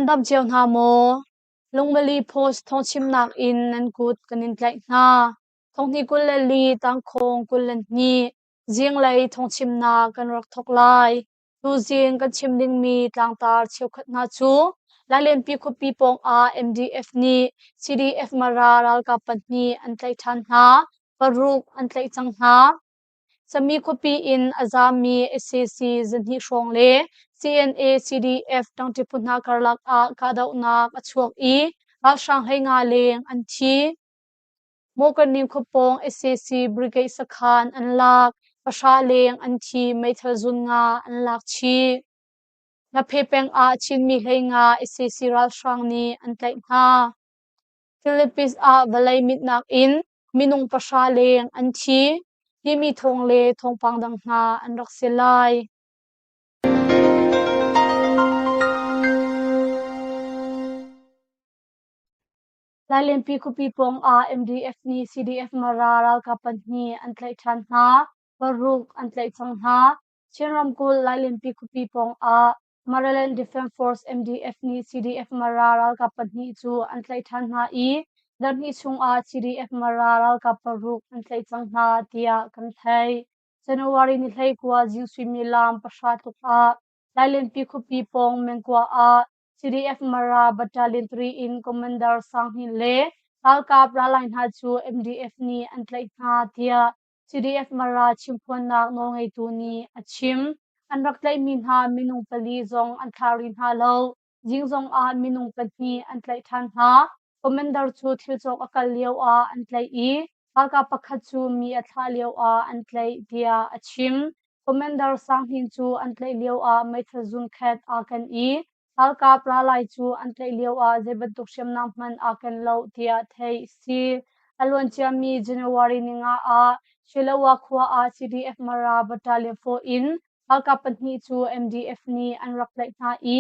Nan dam cio hna maw? Lungmali Post thawngchimnak in nan kut kan in tlaih hna. Thonghnih 24 tangkhawng 22 zinglei thawngchimnak kan rak thawk lai. Tuzing kan chim dingmi tlangtar cheukhat hna cu Lailenpi khuapi pawngah MDF nih CDF Mara ralkap pahnih an tlaih ṭhan hna. Paruk an tlaih cang hna. Sami khuapi in a zaammi sac zahnih hrawng le CNA CDF ṭangṭi phu hna karlak ah kahdohnak a chuak i ralhrang 15 leng an thi. Mawkanim khuapawng sac brigade sakhan an lak, pahra leng an thi, meithal zun nga an lak chih. Ngaphe peng ah Chinmi 15 sac ralhrang nih an tlaih hna. Philippines ah vawlei mitnak in minung pahra leng an thi timi thawng le thawngpang dang hna an rak si lai. Lailenpi khuapi pawng ah MDF nih CDF Mara ralkap pahnih an tlaih ṭhan hna. Paruk an tlaih cang hna. Chin ramkulh Lailenpi khuapi pawng ah Maraland Defence Force MDF nih CDF Mara ralkap pahnih cu an tlaih ṭhan hna i zarhhnih chungah CDF Mara ralkap paruk an tlaih cang hna tiah kan theih. January ni 19 zing suimilam pahra tluk ah Lailenpi khuapi pawng Mengkua ah CDF Mara Battalion 3 in Commander Sang Hnin le ralkap ralai hna cu MDF nih an tlaih hna tiah CDF Mara chimphuannak nawlngeitu nih a chim. An rak tlaihmi hna minung pali zong an thlah rih hna lo. Zing zong ah minung pahnih an tlaih ṭhan hna. Commander cu thil cawk a kal lioah an tlaih i ralkap pakhat cu mi a thlah lioah an tlaih tiah a chim. Commander Sang Hnin cu an tlaih lioah meithal zunkhat aa ken i Ralkap ralai cu an tlaih lioah zei bantuk hriamnam hmanh aa ken lo tiah theih a si. A luanciami January ninga ah Shiloah khua ah CDF Mara Battalion 4 in ralkap pahnih cu MDF nih an rak tlaih hna i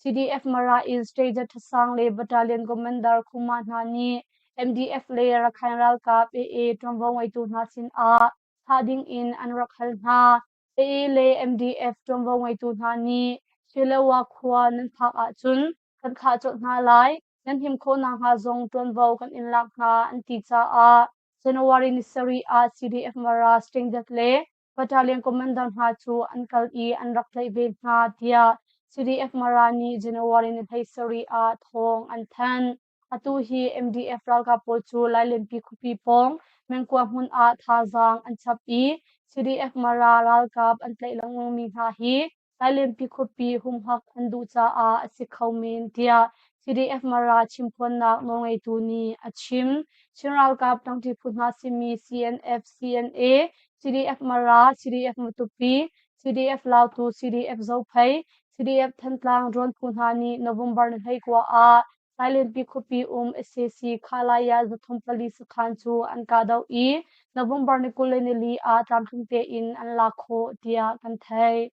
CDF Mara in Stranger Thasang le Battalion Commander Khuma hna nih MDF le Rakhine ralkap AA ṭuanvo ngeitu hna sinah thah ding in an rak hal hna. AA le MDF ṭuanvo ngeitu hna nih Shiloah khua nan phak ahcun kan thlah colh hna lai, nan him khawh nakhnga zong ṭuanvo kan in lak hna an ti caah January ni sarih ah CDF Mara Stringdet le Battalion Commander hna cu an kal i an rak tlaih ve hna tiah CDF Mara nih January ni 17 ah thawng an thanh. Atu hi MDF ralkap pawl cu Lailenpi khuapi pawng Mengkua hmun ah thazaang an chap i CDF Mara ralkap an tlaih lengmangmi hna hi Lailenpi khuapi humhak an duh caah a si kho men tiah CDF Mara chimphuannak nawlngeitu nih a chim. Chin ralkap ṭangṭi phu hna simi CNF, CNA, CDF Mara, CDF Matupi, CDF Lautu, CDF Zophei, CDF Thantlang drone phu hna nih November ni 19 ah Lailenpi khuapi um sac Khalaya 34 sakhan cu an kahdoh i November ni 24 ah tlamtling tein an lak khawh tiah kan theih.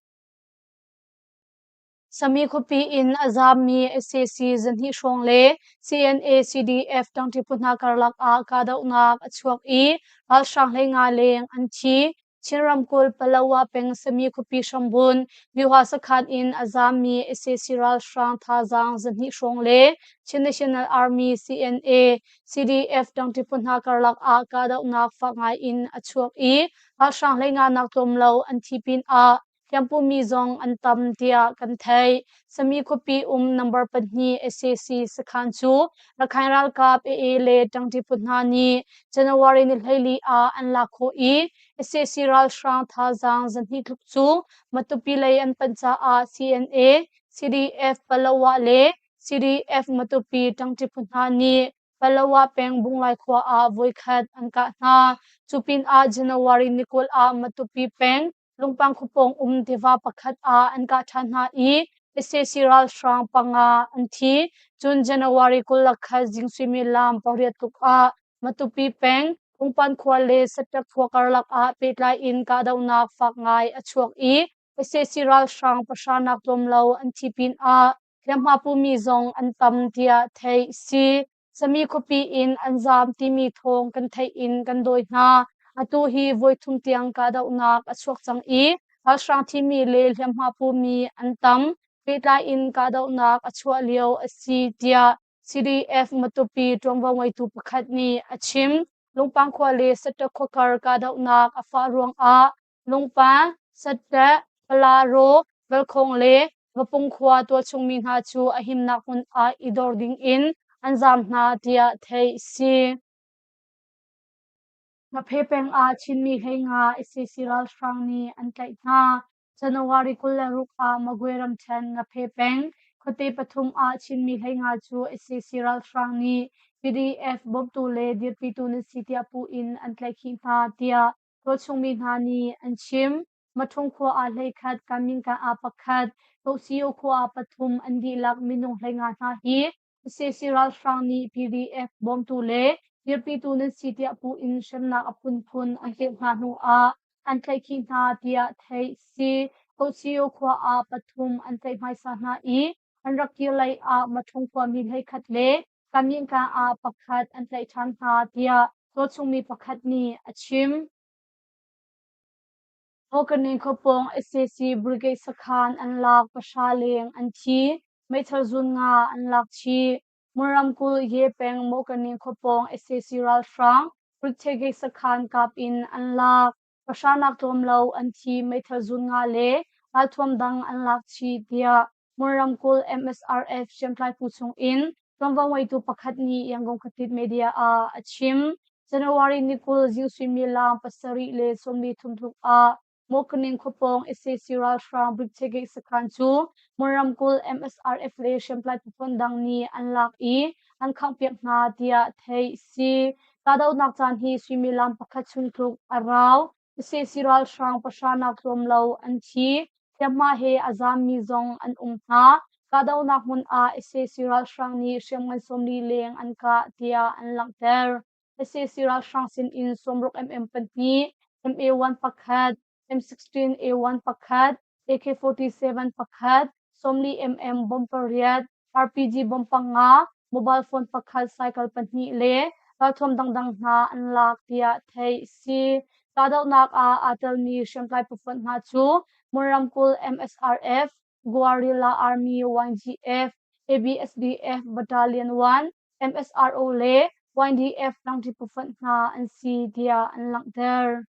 Sami khuapi in a zaammi sac zahnih hrawng le CNA CDF ṭangṭi phu hna karlak ah kahdohnak a chuak i ralhrang 15 leng an thi. Chin ramkulh Palawa peng Sami khuapi hrambun Byuha sakhan in a zaammi sac ralhrang thazaang zahnih hrawng le Chin National Army CNA CDF ṭangṭi phu hna karlak ah kahdohnak fak ngai in a chuak i ralhrang 15 nak tlawm lo an thi pinah hliampumi zong an tam tiah kan theih. Sami khuapi um number pahnih sac sakhan cu Rakhine ralkap AA le ṭangṭi phu hna nih January ni 14 ah an lak khawh i sac ralhrang thazaang zahnih tluk cu Matupi lei an panh caah CNA, CDF Palawa le CDF Matupi ṭangṭi phu hna nih Palawa peng Bunglai khua ah voikhat an kah hna. Cu pinah January ni 20 ah Matupi peng Lungpang khuapawng um tiva pakhat ah an kah ṭhan hna i sac ralhrang panga an thi. Cun January 21 zing suimilam pariat tluk ah Matupi peng Lungpan khua le Saṭak khua karlak ah pehtlai in kahdohnak fak ngai a chuak i sac ralhrang pahra nak tlawm lo an thi pinah hliamhma pumi zong an tam tiah theih a si. Sami khuapi in an zaam timi thawng kan theih in kan dawi hna. Atu hi voithum tiang kahdohnak a chuak cang i ralhrang thimi le hliamhma pumi an tam. pehtlai in kahdohnak a chuah lio a si tiah CDF Matupi ṭuanvo ngeitu pakhat nih a chim. Lungpang khua le Satta khua kar kahdohnak a fah ruangah Lungpang, Satta, Palaro, Velkhong le Vapung khua tualchung mi hna cu a himnak hmun ah i dor ding in an zaam hna tiah theih a si. Hmaphe peng ah Chinmi 15 sac ralhrang nih an tlaih hna. January 26 ah Magwe ramṭhen Ngaphe peng khuate pathum ah Chinmi 15 cu sac ralhrang nih PDF bawmtu le dirpitu nan si tiah puh in an tlaihkhih hna tiah tualchungmi hna nih an chim. Maṭhung khua ah 11, Kaminka ah pakhat, Kosio khua ah pathum an dihlak minung 15 hna hi sac ralhrang nih PDF bawmtu le dirpitu nan si tiah puh in hremnak a phunphun an pek hna hnu ah an tlaihkhih hna tiah theih a si. Kosio khua ah pathum an tlaih hmaisa hna i an rak kir lei ah Maṭhung khuami 11 le Kaminka ah pakhat an tlaih ṭhan hna tiah tualchungmi pakhat nih a chim. Hawkaning khuapawng sac brigade sakhan an lak pahra leng an thi. Meithal zun nga an lak chih. Mon ramkulh Ye peng Mawkaning khuapawng sac ralhrang brigade sakhan kap in an lak. Pahra nak tlawm lo an thi meithal zun nga le ralthuam dang an lak chih tiah Mon ramkulh MSRF hriamtlai phu chung in ṭuanvo ngeitu pakhat nih Yangon khuatit media ah a chim. January ni 20 zing suimilam 7:43 tluk ah Mawkaning khuapawng sac ralhrang brigade sakhan cu Mon ramkulh MSRF le hriamtlai phu phun dang nih an lak i an khanghpiak hna tiah theih a si. Kahdohnak caan hi suimilam pakhat chung tluk a rau. Sac ralhrang pahra nak tlawm lo an thi. Hliamhma he a zaammi zong an um hna. Kahdohnak hmun ah sac ralhrang nih hriamngan 40 leng an kah tiah an langhter. Sac ralhrang sin in 60 mm pahnih, MA1 pakhat, M16 A1 pakhat, AK-47 pakhat, 40 mm bomb pariat, RPG bomb panga, mobile phone pakhat, cycle pahnih le ralthuam dangdang hna an lak tiah theih a si. Kahdohnak ah aa telmi hriamtlai phufonh hna cu Mon ramkulh MSRF, Guerrilla Army YGF, ABSDF Battalion 1, MSRO le YDF tlangṭi phufonh hna an si tiah an langhter.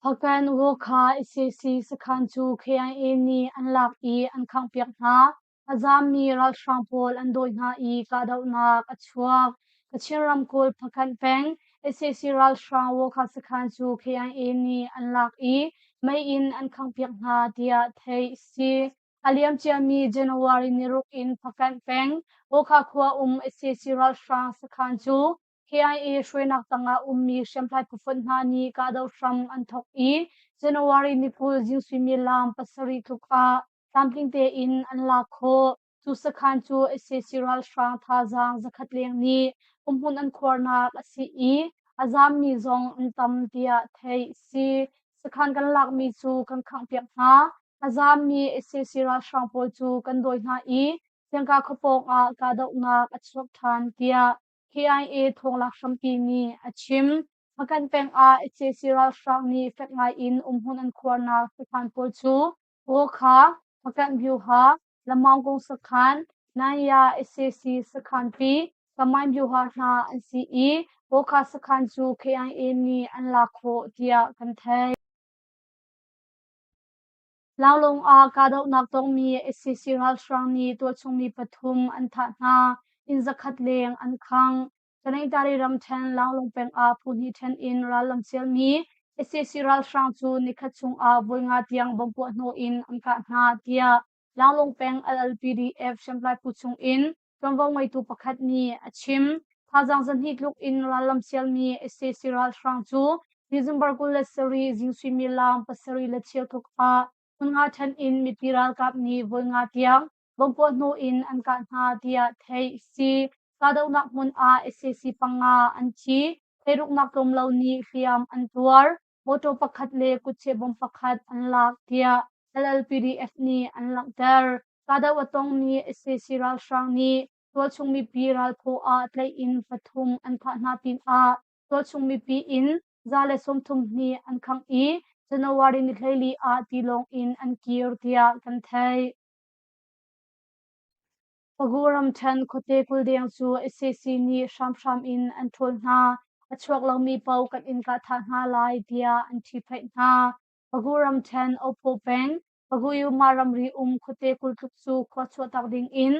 Hpakant Wokha sac sakhan cu KIA nih an lak i an khanghpiak hna. A zaammi ralhrang pawl an dawi hna i kahdohnak a chuak. Kachin ramkulh Hpakant peng sac ralhrang Wokha sakhan cu KIA nih an lak i mei in an khanghpiak hna tiah theih a si. A liamciami January ni ruk in Hpakant peng Wokha khua um sac ralhrang sakhan cu KIA hruainak tangah ummi hriamtlai phufonh hna nih kahdoh hram an thawk i January ni 20 zing suimilam 7 tluk ah tlamtling tein an lak khawh. Cu sakhan cu sac ralhrang thazaang zakhat leng nih umhmun an khuarnak a si i a zaammi zong an tam tiah theih a si. Sakhan kan lakmi cu kan khanghpiak hna. A zaammi sac ralhrang pawl cu kan dawi hna i Siangka khuapawng ah kahdohnak a chuak ṭhan tiah KIA thawnglak hrampi nih a chim. Hpakant peng ah sac ralhrang nih fek ngai in umhmun an khuarnak sakhan pawl cu Wokha, Hpakant Byuha, Lamangkung sakhan, Nanya sac sakhanpi, Kamain Byuha hna an si i Wokha sakhan cu KIA nih an lak khawh tiah kan theih. Laulung ah kahdohnak tongmi sac ralhrang nih tualchungmi pathum an thah hna. Inn zakhat leng an khangh. Taningtari ramṭhen Laulung peng ah phu hnih ṭhen in rallam sialmi sac ralhrang cu nikhat chung ah voi nga tiang bomb puahhnawh in an kah hna tiah Laulung peng LLPDF hriamtlai phu chung in ṭuanvo ngeitu pakhat nih a chim. Thazaang zahnih tluk in rallam sialmi sac ralhrang cu December 27 zing suimilam 7:15 tluk ah hmun nga ṭhen in mipi ralkap nih voi nga tiang bomb puahhnawh in an kah hna tiah theih a si. Kahdohnak hmun ah sac panga an thi. Theiruknak tlawm lo nih hliam an tuar. Motor pakhat le kutcheh bomb pakhat an lak tiah LLPDF nih an langhter. Kahdoh a tongmi sac ralhrang nih tualchung mipi ralphaw ah tlaih in pathum an thah hna pinah tualchung mipi in 130 hnih an khangh i January ni 14 ah tilawng in an kir tiah kan theih. Pagu ramṭhen khuate kuldeng cu sac nih hramhram in an ṭhawl hna. A chuak lomi paoh kan in kah thah hna lai tiah an ṭhiphaih hna. Pagu ramṭhen Ophaw peng, Paguyuma ramri um khuate 20 tluk cu khua chuahtak ding in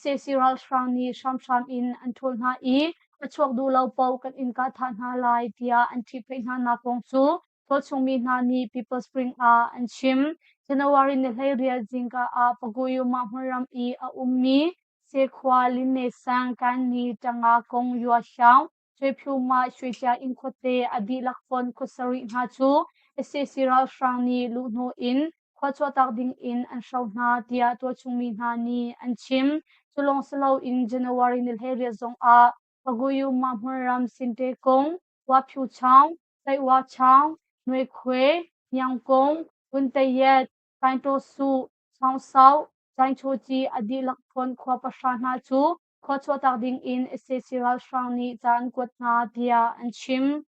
sac ralhrang nih hramhram in an ṭhawl hna i a chuak duh lo paoh kan in kah thah hna lai tiah an ṭhiphaih hna nak kong cu tualchungmi hna nih People Spring ah an chim. January ni 18 zingka ah Paguyuma hmunram i a ummi Sekhua Linne sang Kanni Tanga Kong Yua Hyaung Cuiphuma Shuitia inn khuate a dihlak fon khuasarih hna cu sac ralhrang nih luhhnawh in khua chuahtak ding in an hro hna tiah tualchungmi hna nih an chim. Cu lawng si loin January ni 18 zong ah Paguyuma hmunram Sinte Kung, Waphu Chaung, Taiwa Chaung, Nuikhue, Nyangkung, Wuntayet, Taintaw-su, Chaungsau, Chaingchoci a dihlak phun khua pahra hna cu khua chuahtak ding in sac ralhrang nih ca an kuat hna tiah an chim.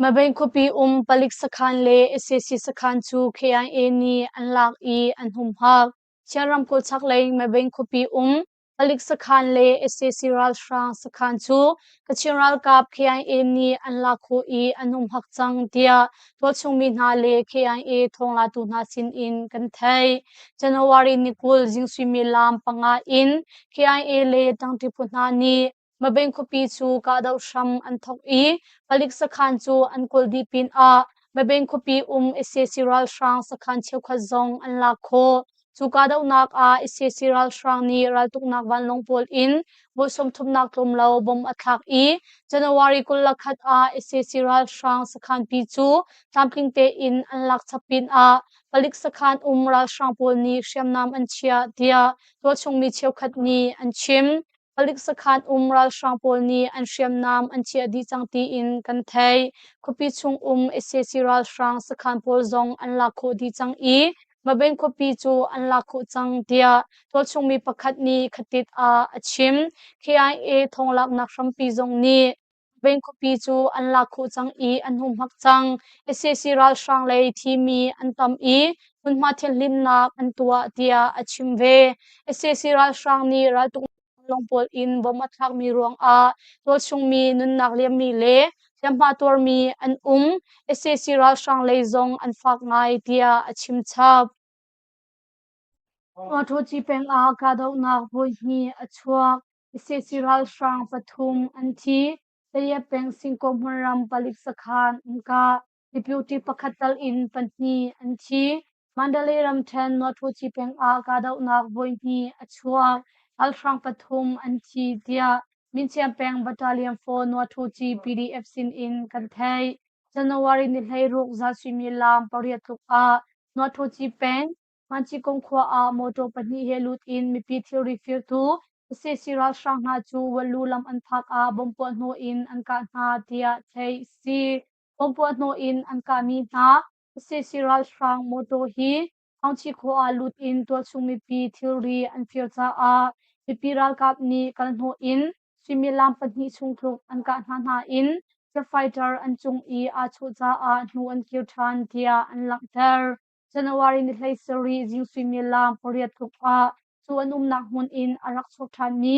Mabain khuapi um palik sakhan le sac sakhan cu KIA nih an lak i an humhak. Chin ramkulh chaklei Mabain khuapi um Palik sakhan le sac ralhrang sakhan cu Kachin ralkap KIA nih an lak khawh i an humhak cang tiah tualchung mi hna le KIA thawnglatu hna sinin kan theih. January ni 20 zing suimilam 5 in KIA le ṭangṭi phu hna nih Mabain khuapi cu kahdoh hram an thawk i palik sakhan cu an kawl dih pinah Mabain khuapi um sac ralhrang sakhan cheukhat zong an lak khawh. Cu kahdohnak ah sac ralhrang nih raltuknak vanlawng pawl in voi 30 tlawm lo bomb a thlak i January 21 ah sac ralhrang sakhanpi cu tlamtling tein an lak chap pinah palik sakhan um ralhrang pawl nih hriamnam an chiah tiah tualchungmi cheukhat nih an chim. Palik sakhan um ralhrang pawl nih an hriamnam an chiah dih cang tiin kan theih. Khuapi chung um sac ralhrang sakhan pawl zong an lak khawh dih cang i Mabain khuapi cu an lak khawh cang tiah tualchungmi pakhat nih Khatit ah a chim. KIA thawnglaknak hrampi zong nih Mabain khuapi cu an lak khawh cang i an humhak cang. Sac ralhrang lei thimi an tam i hmunhma thianhhlimnak an tuah tiah a chim ve. Sac ralhrang nih raltuk lawng pawl in bomb a thlakmi ruangah tualchungmi nunnak liammi le hliamhma tuarmi an um. Sac ralhrang lei zong an fak ngai tiah a chim chap. Hmuaṭhuci peng ah kahdohnak voihnih a chuak. Sac ralhrang pathum an thi. Tayep peng Singkaw hmunram palik sakhan an kah. Deputy pakhat tal in pahnih an thi. Mandalay ramṭhen Hmuaṭhuci peng ah kahdohnak voihnih a chuak. Ralhrang pathum an thi tiah Minchiam peng Battalion 4 Hmuaṭhuci PDF sin in kan theih. January ni 16 zan suimilam 8 tluk ah Hmuaṭhuci peng Mancikung khua ah mawṭaw pahnih he lut in mipi thilri firtu sac ralhrang hna cu Walu lam an phak ah bomb puahhnawh in an kah hna tiah theih a si. Bomb puahhnawh in an kahmi hna sac ralhrang mawṭaw hi Thongchi khua ah lut in tualchung mipi thilri an fir caah mipi ralkap nih kalhnawh in suimilam pahnih chung tluk an kah hna nain jet fighter an cung i aa chuh caah hnu an kir ṭhan tiah an langhter. January ni 17 zing suimilam 8 tluk ah cu an umnak hmun in a rak chuak ṭhanmi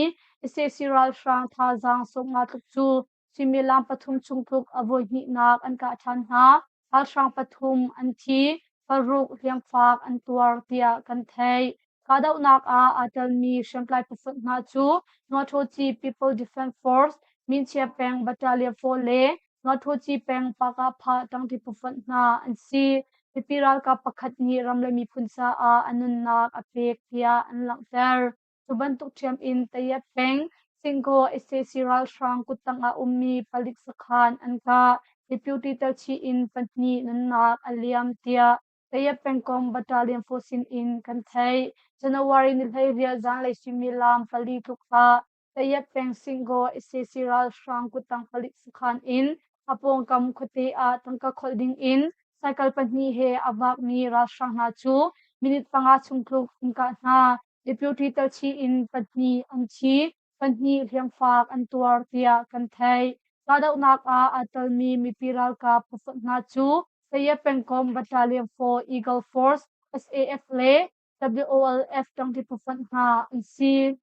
sac ralhrang thazaang 50 tluk cu suimilam pathum chung tluk a voihnihnak an kah ṭhan hna. Ralhrang pathum an thi, paruk hliamfak an tuar tiah kan theih. Kahdohnak ah aa telmi hriamtlai phufonh hna cu Nuaṭhoci People Defense Force, Minchia peng Battalion 4 le Nuaṭhoci peng Pakahphah ṭangṭi phufonh hna an si. Mipi ralkap pakhat nih ram le miphun caah a nunnak a pek tiah an langhter. Cu bantuk ṭhiam in Tayet peng Singkaw sac ralhrang kuttang ah ummi palik sakhan an kah. Deputy telchih in pahnih nunnak a liam tiah Tayet pengkomh Battalion force sin in kan theih. January ni 18 zanlei suimilam 4 tluk ah Tayet peng Singkaw sac ralhrang kuttang palik sakhan in a pawngkam khuate ah tangka kholh ding in cycle pahnih he a vakmi ralhrang hna cu minute 5 chung tluk an kah hna. Deputy telchih in pahnih an thi, pahnih hliamfak an tuar tiah kan theih. Kahdohnak ah aa telmi mipi ralkap phufonh hna cu Saya pengkomh Battalion 4 Eagle Force, SAF le WOLF ṭangṭi phufonh hna an si.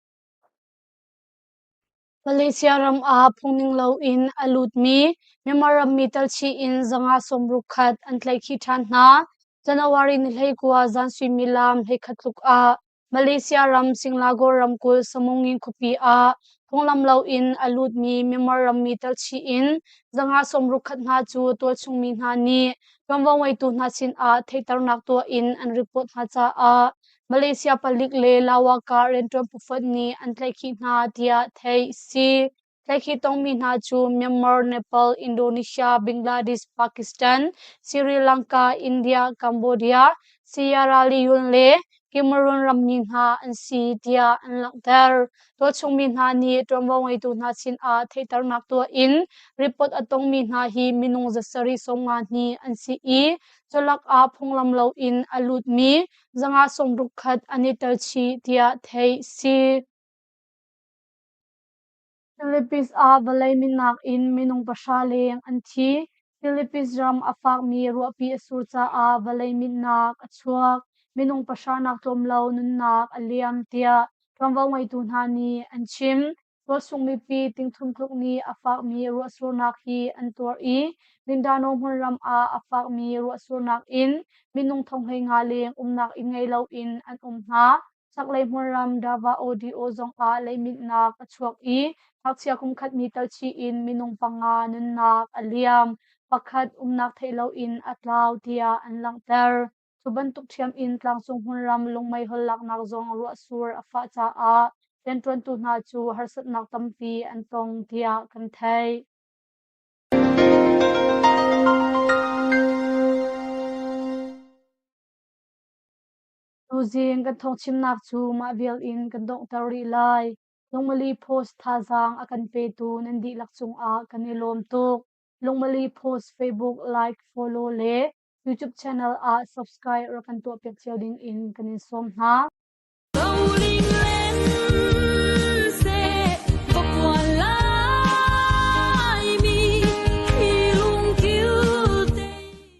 Malaysia ram ah phungning loin a lutmi Myanmar rammi telchih in 561 an tlaihkhih ṭhan hna. January ni 19 zan suimilam 11 tluk ah Malaysia ram Singlago ramkulh Samungin khuapi ah phunglam loin a lutmi Myanmar rammi telchih in 561 hna cu tualchung mi hna nih ṭuanvo ngeitu hna sinah theihternak tuah in an report hna caah Malaysia palik le Lawaka rianṭuan phufonh nih an tlaihkhih hna tiah theih a si. Tlaihkhih tongmi hna cu Myanmar, Nepal, Indonesia, Bangladesh, Pakistan, Sri Lanka, India, Cambodia, Sierra Leone le Cameroon rammi hna an si tiah an langhter. Tualchungmi hna nih ṭuanvo ngeitu hna sinah theihternak tuah in report a tongmi hna hi minung 752 an si i culak ah phunglam loin a lutmi 561 an i tel chih tiah theih a si. Philippines ah vawlei minnak in minung pahra leng an thi. Philippines ram a fakmi ruahpi a sur caah vawlei minnak a chuak. Minung pahra nak tlawm lo nunnak a liam tiah ṭuanvo ngeitu hna nih an chim. Tualchung mipi tingthum tluk nih a fakmi ruahsurnak hi an tuar i Mindanao hmunram ah a fakmi ruahsurnak in minung thong 15 leng umnak inn ngei loin an um hna. Chaklei hmunram Davao Dio zongah leiminhnak a chuak i ngakchia kumkhat mi telchih in minung panga nunnak a liam. Pakhat umnak theih loin a tlau tiah an langhter. Cu bantuk ṭhiam in tlangcung hmunram lungmeihol laknak zong ruahsur a fah caah rianṭuantu hna cu harsatnak tampi an tong tiah kan theih. Tuzing kan thawngchimnak cu mah vial in kan donghter rih lai. Lungmali Post thazaang a kan petu nan dihlak cungah kan i lawm tuk. Lungmali Post Facebook like, follow le YouTube channel ah subscribe rak kan tuahpiak cio ding in kan in sawm hna. Rolling land.